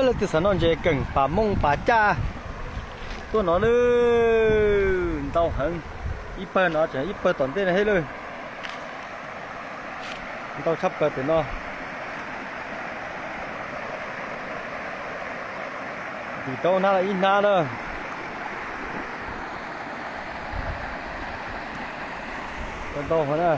Leej twg xav noj ntses keem pas mooj pas caj tuaj no na, ntau heev. Ib pawg no tseem ib pawg tom ntej no thiab lawm. Ntau tshaj plaws pem no. Ntim rau hnab los ib hnab na. Ntau heev na.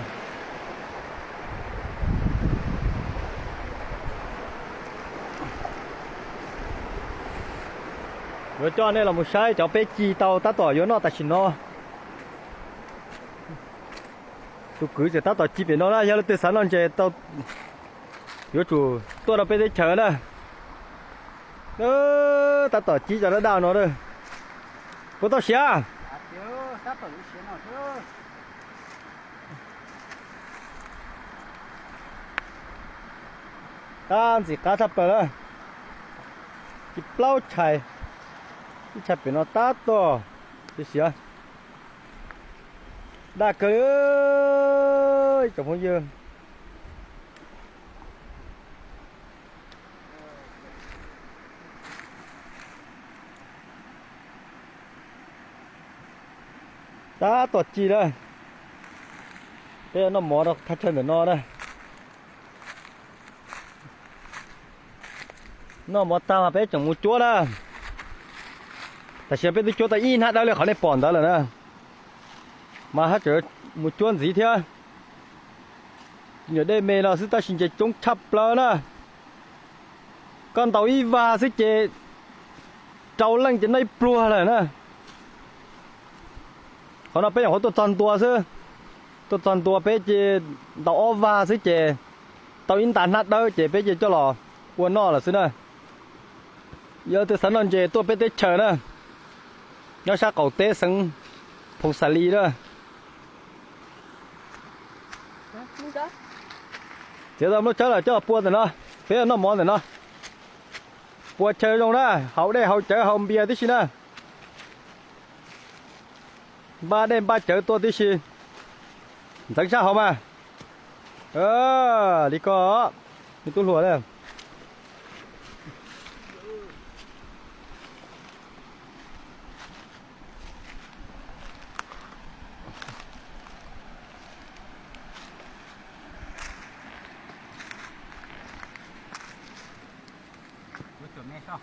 Yuav coj nej los mus saib cov peb ci tau tab tom yuav noj tam sim no. Tus kwv tseem tab tom ci pem no na, yog leej twg xav noj ntses tau yuav tsum tuaj rau peb teb chaws na. Tab tom ci cov daj daj no na. Puas tau siav? Tab ntxim qab tshaj plaws na. Ci plaub tshais, ib tshais pem no tab tom siav. Daj kawg li tsoom phooj ywg. Tab tom ci na. Peb noj mov rau thaj chaw ntawm no na. Noj mov tag mas peb tseem mus cuab na. Tam sim no peb twb cuab tau ib hnab dawb li qhov nej pom ntawd lawm na. Mas haj tseem mus cuab ntxiv thiab. Nyuam dej me no xwb tab sis ntses coob tshaj plaws na. Koj ntaus ib vag xwb ces rau leej ces noj ib pluag lawm na. Qhov no peb nyuam qhuav tuaj txog ntua xwb. Tuaj txog ntua peb ces ntaus ob vag xwb ces tau ib nta hnab dawb ces peb ces coj los ua noj lawm xwb na. Yog leej twg xav noj ntses tuaj peb teb chaws na, nyob sab qaum teb xeev Phoos Xas Lis na. Txiav tau nplooj tsawb los coj pua ntawm no, peb noj mov ntawm no. Pua chaw zoo na, haus dej haus cawv haus npias tib si na. Npaj dej npaj cawv tuaj tib si, ntxeev sab hauv mas. Li ko, me tub hluas na. Yuav tsum me soj.